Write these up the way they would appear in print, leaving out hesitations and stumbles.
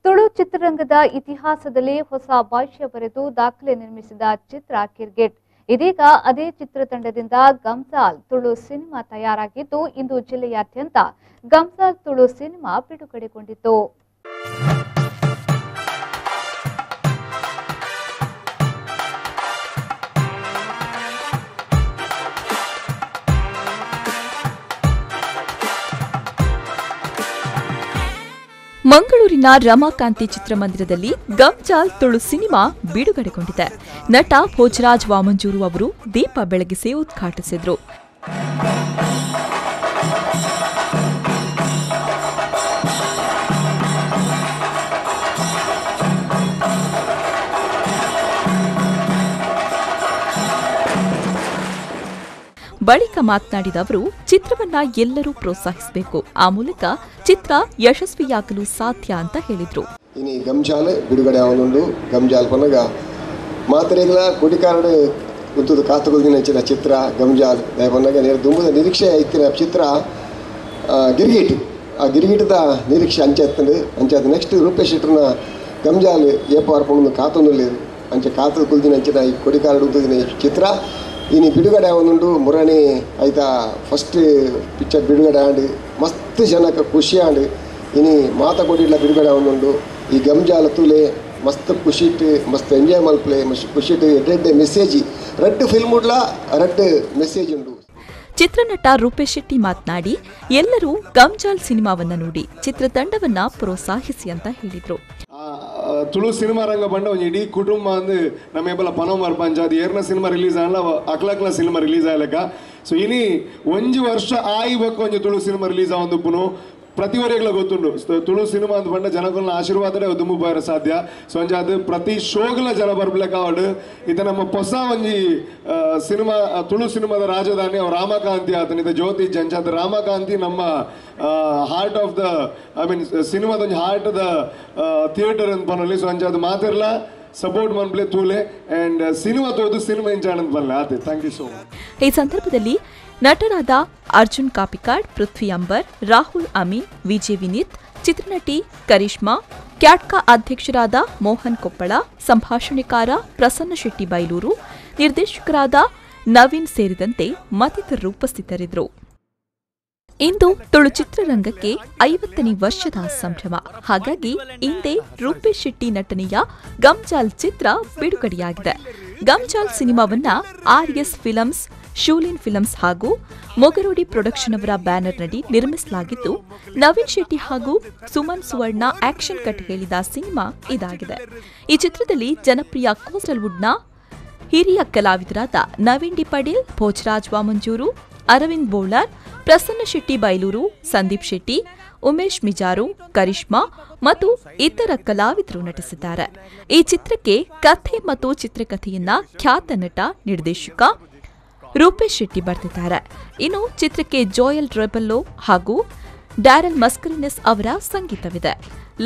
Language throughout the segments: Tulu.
ತುಳು ಚಿತ್ರರಂಗದ ಇತಿಹಾಸದಲ್ಲಿ ಹೊಸ ಭಾಷ್ಯ ಬರೆದು ದಾಖಲೆ ನಿರ್ಮಿಸಿದ ಚಿತ್ರ ಗಿರ್ಗಿಟ್. ಇದೀಗ ಅದೇ ಚಿತ್ರತಂಡದಿಂದ ಗಮ್ಜಾಲ್ ತುಳು ಸಿನಿಮಾ ತಯಾರಾಗಿದ್ದು, ಇಂದು ಜಿಲ್ಲೆಯಾದ್ಯಂತ ಗಮ್ಜಾಲ್ ತುಳು ಸಿನಿಮಾ ಬಿಡುಗಡೆಗೊಂಡಿತು. ಮಂಗಳೂರಿನ ರಮಾಕಾಂತಿ ಚಿತ್ರಮಂದಿರದಲ್ಲಿ ಗಮ್ಜಾಲ್ ತುಳು ಸಿನಿಮಾ ಬಿಡುಗಡೆಗೊಂಡಿದೆ. ನಟ ಭೋಜರಾಜ್ ವಾಮಂಜೂರು ಅವರು ದೀಪ ಬೆಳಗಿಸಿ ಉದ್ಘಾಟಿಸಿದರು. ಬಳಿಕ ಮಾತನಾಡಿದ ಅವರು, ಚಿತ್ರವನ್ನ ಎಲ್ಲರೂ ಪ್ರೋತ್ಸಾಹಿಸಬೇಕು, ಆ ಮೂಲಕ ಚಿತ್ರ ಯಶಸ್ವಿಯಾಗಲು ಸಾಧ್ಯ ಅಂತ ಹೇಳಿದರು. ಇನಿ ಗಮ್ಜಾಲ್ ಬಿಡುಗಡೆ ಆವೊಂದುಂಡು. ಗಮ್ಜಾಲ್ ಪನಗ ಮಾತ್ರೆಗಳ ಕೊಡಿಕಾರಡು ಉಂತುದು ಕಾತುಗೊಲ್ದಿನ ಅಂಚಿನ ಚಿತ್ರ ಗಮ್ಜಾಲ್. ಪನ್ನಗ ದುಂಬುದ ನಿರೀಕ್ಷೆ ಇತ್ತಿನ ಚಿತ್ರ ಗಿರ್ಗಿಟ್. ಆ ಗಿರ್ಗಿಟದ ನಿರೀಕ್ಷೆ ಅಂಚೆ ಎತ್ತಂಡು. ಅಂಚೆ ನೆಕ್ಸ್ಟ್ ರೂಪೇಶ್ ಶೆಟ್ಟರ್ನ ಗಮ್ಜಾಲ್ ಏಪ ಅರ್ಪಣೊಂದು ಕಾತೊಂದುಲ್ಲೆರ್. ಅಂಚೆ ಕಾತು ಕುಲ್ದಿನ ಅಂಚಿನ ಈ ಕೊಡಿಕಾರಡು ಉಂತುದಿನ ಚಿತ್ರ ಇನಿ ಬಿಡುಗಡೆ ಆವೊಂದುಂಡು. ಮುರಣಿ ಐತ ಫಸ್ಟ್ ಪಿಕ್ಚರ್ ಬಿಡುಗಡೆ ಆಂಡ್ ಮಸ್ತ್ ಜನಕ್ಕೆ ಖುಷಿ ಆಂಡ್. ಇನಿ ಮಾತ ಕೊಡಿಡ್ಲ ಬಿಡುಗಡೆ ಆವೊಂದುಂಡು. ಈ ಗಮ್ಜಾಲ ತೂಲೆ ಮಸ್ತ್ ಖುಷಿಟ್ ಮಸ್ತ್ ಎಂಜಾಯ್ ಮಲ್ಪಲೆ ಮಸ್ತ್ ಖುಷಿಟ್ ಎಡ್ಡೆ ಮೆಸೇಜ್ ರಡ್ಡ್ ಫಿಲ್ಮ್ ಉಡ್ಲ ರಡ್ಡ್ ಮೆಸೇಜ್ ಉಂಡು. ಚಿತ್ರನಟ ರೂಪೇಶ್ ಶೆಟ್ಟಿ ಮಾತನಾಡಿ, ಎಲ್ಲರೂ ಗಮ್ಜಾಲ್ ಸಿನಿಮಾವನ್ನ ನೋಡಿ ಚಿತ್ರತಂಡವನ್ನ ಪ್ರೋತ್ಸಾಹಿಸಿ ಅಂತ ಹೇಳಿದರು. ತುಳು ಸಿನಿಮಾ ರಂಗ ಬಂಡ ಒಂಜಿ ಇಡೀ ಕುಟುಂಬ ಅಂದು ನಮ್ಮ ಏಪಲ ಪನೋಮರ್ ಪಂಚಾಯತ್ ಏರ್ನ ಸಿನಿಮಾ ರಿಲೀಸ್ ಆಂಡ್ಲ ಅಕ್ಲಕ್ಲ ಸಿನಿಮಾ ರಿಲೀಸ್ ಆಯ್ಲಕ್ಕ. ಸೊ ಇನಿ ಒಂಜಿ ವರ್ಷ ಆಯ್ಬೇಕು ಒಂಜಿ ತುಳು ಸಿನಿಮಾ ರಿಲೀಸ್ ಆವೊಂದುಪ್ಪುನು. ಪ್ರತಿ ವರೆಗ್ಲ ಗೊತ್ತುಂಡು ತುಳು ಸಿನಿಮಾ ಅಂತ ಬಂಡ ಜನಕುಲ್ನ ಆಶೀರ್ವಾದನೆ ದುಂಬು ಪೋಯೆರೆ ಸಾಧ್ಯ. ಸೊ ಅಂಚಾದ್ ಪ್ರತಿ ಶೋಗ್ಲ ಜನ ಬರ್ಪುಲೆಕ ಆವಡ್. ಇತ್ತೆ ನಮ್ಮ ಹೊಸ ಒಂಜಿ ಸಿನಿಮಾ ತುಳು ಸಿನಿಮಾದ ರಾಜಧಾನಿ ಅವು ರಾಮಕಾಂತಿ ಆತನ ಇತ್ತೆ ಜ್ಯೋತಿ ಅಂಚಾದ್ ರಾಮಕಾಂತಿ ನಮ್ಮ heart of the I mean ಸಿನಿಮಾದ ಒಂಜಿ ಹಾರ್ಟ್ the theatre ಅಂತ ಪನೊಲಿ. ಸೊ ಅಂಚಾದ್ ಮಾತೆರ್ಲ ಸಪೋರ್ಟ್ ಮನ್ಪ್ಲೆ ತೂಲೆ ಅಂಡ್ ಸಿನಿಮಾ ತೋದು ಸಿನಿಮಾ ಎಂಚಾಣ್ ಅಂತ ಪನ್ಲೆ ಆತೆ. Thank you so much. ಈ ಸಂದರ್ಭದಲ್ಲಿ ನಟರಾದ ಅರ್ಜುನ್ ಕಾಪಿಕಾಡ್, ಪೃಥ್ವಿ ಅಂಬರ್, ರಾಹುಲ್ ಅಮೀನ್, ವಿಜಯ್ ವಿನೀತ್, ಚಿತ್ರನಟಿ ಕರಿಷ್ಮಾ, ಕ್ಯಾಟ್ಕಾ ಅಧ್ಯಕ್ಷರಾದ ಮೋಹನ್ ಕೊಪ್ಪಳ, ಸಂಭಾಷಣೆಕಾರ ಪ್ರಸನ್ನ ಶೆಟ್ಟಿ ಬೈಲೂರು, ನಿರ್ದೇಶಕರಾದ ನವೀನ್ ಸೇರಿದಂತೆ ಮತ್ತಿತರರು ಉಪಸ್ಥಿತರಿದ್ದರು. ಇಂದು ತುಳು ಚಿತ್ರರಂಗಕ್ಕೆ 50ನೇ ವರ್ಷದ ಸಂಭ್ರಮ. ಹಾಗಾಗಿ ಇಂದೇ ರೂಪೇಶ್ ಶೆಟ್ಟಿ ನಟನೆಯ ಗಮ್ಜಾಲ್ ಚಿತ್ರ ಬಿಡುಗಡೆಯಾಗಿದೆ. ಗಮ್ಜಾಲ್ ಸಿನಿಮಾವನ್ನ ಆರ್ಎಸ್ ಫಿಲಮ್ಸ್, ಶೂಲಿನ್ ಫಿಲಮ್ಸ್ ಹಾಗೂ ಮೊಗರೋಡಿ ಪ್ರೊಡಕ್ಷನ್ ಅವರ ಬ್ಯಾನರ್ನಡಿ ನಿರ್ಮಿಸಲಾಗಿದ್ದು, ನವೀನ್ ಶೆಟ್ಟಿ ಹಾಗೂ ಸುಮನ್ ಸುವರ್ಣ ಆಕ್ಷನ್ ಕಟ್ ಹೇಳಿದ ಸಿನಿಮಾ ಇದಾಗಿದೆ. ಈ ಚಿತ್ರದಲ್ಲಿ ಜನಪ್ರಿಯ ಕೋಸ್ಟಲ್ವುಡ್ನ ಹಿರಿಯ ಕಲಾವಿದರಾದ ನವೀನ್ ಡಿ ಪಡೇಲ್, ಭೋಜರಾಜ್ ವಾಮಂಜೂರು, ಅರವಿಂದ್ ಬೋಳಾರ್, ಪ್ರಸನ್ನ ಶೆಟ್ಟಿ ಬೈಲೂರು, ಸಂದೀಪ್ ಶೆಟ್ಟಿ, ಉಮೇಶ್ ಮಿಜಾರು, ಕರಿಷ್ಮಾ ಮತ್ತು ಇತರ ಕಲಾವಿದರು ನಟಿಸಿದ್ದಾರೆ. ಈ ಚಿತ್ರಕ್ಕೆ ಕಥೆ ಮತ್ತು ಚಿತ್ರಕಥೆಯನ್ನ ಖ್ಯಾತ ನಟ ನಿರ್ದೇಶಕ ರೂಪೇಶ್ ಶೆಟ್ಟಿ ಬರೆದಿದ್ದಾರೆ. ಇನ್ನು ಚಿತ್ರಕ್ಕೆ ಜೋಯಲ್ ರೆಬೆಲ್ಲೋ ಹಾಗೂ ಡ್ಯಾರಲ್ ಮಸ್ಕರಿನಸ್ ಅವರ ಸಂಗೀತವಿದೆ.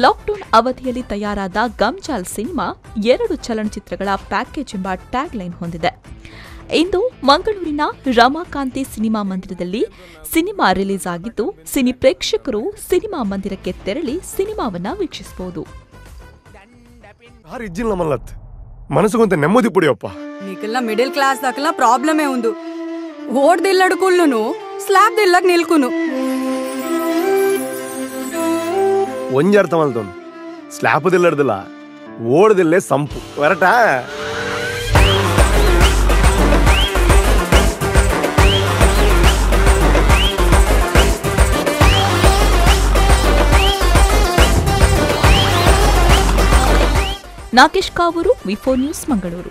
ಲಾಕ್ಡೌನ್ ಅವಧಿಯಲ್ಲಿ ತಯಾರಾದ ಗಮ್ಜಾಲ್ ಸಿನಿಮಾ 2 ಚಲನಚಿತ್ರಗಳ ಪ್ಯಾಕೇಜ್ ಎಂಬ ಟ್ಯಾಗ್ ಲೈನ್ ಹೊಂದಿದೆ. ಇಂದು ಮಂಗಳೂರಿನ ರಮಾಕಾಂತಿ ಸಿನಿಮಾ ಮಂದಿರದಲ್ಲಿ ಸಿನಿಮಾ ರಿಲೀಸ್ ಆಗಿದ್ದು, ಸಿನಿ ಪ್ರೇಕ್ಷಕರು ಸಿನಿಮಾ ಮಂದಿರಕ್ಕೆ ತೆರಳಿ ಸಿನಿಮಾವನ್ನ ವೀಕ್ಷಿಸಬಹುದು. ನೆಮ್ಮದಿ ಪುಡಿಯಪ್ಪ ನೀಕಲ್ಲ ಮಿಡಿಲ್ ಕ್ಲಾಸ್ ದಾಕಲ್ಲ ಪ್ರಾಬ್ಲಮೇ ಉಂದು. ಓಡ್ದಿಲ್ಲಡು ಕುಲ್ಲುನು ಸ್ಲಾಬ್ ದಿಲ್ಲಕ್ ನಿಲ್ಕುನು ಒಂಜಿ ಅರ್ಥ ಮಲ್ತೊಂದು ಸ್ಲಾಬ್ ದಿಲ್ಲಡ್ದಿಲ್ಲ ಓಡ್ದಿಲ್ಲೇ ಸಂಪು ಹೊರಟ. Nagesh Kavoor, V4 news, Mangaluru.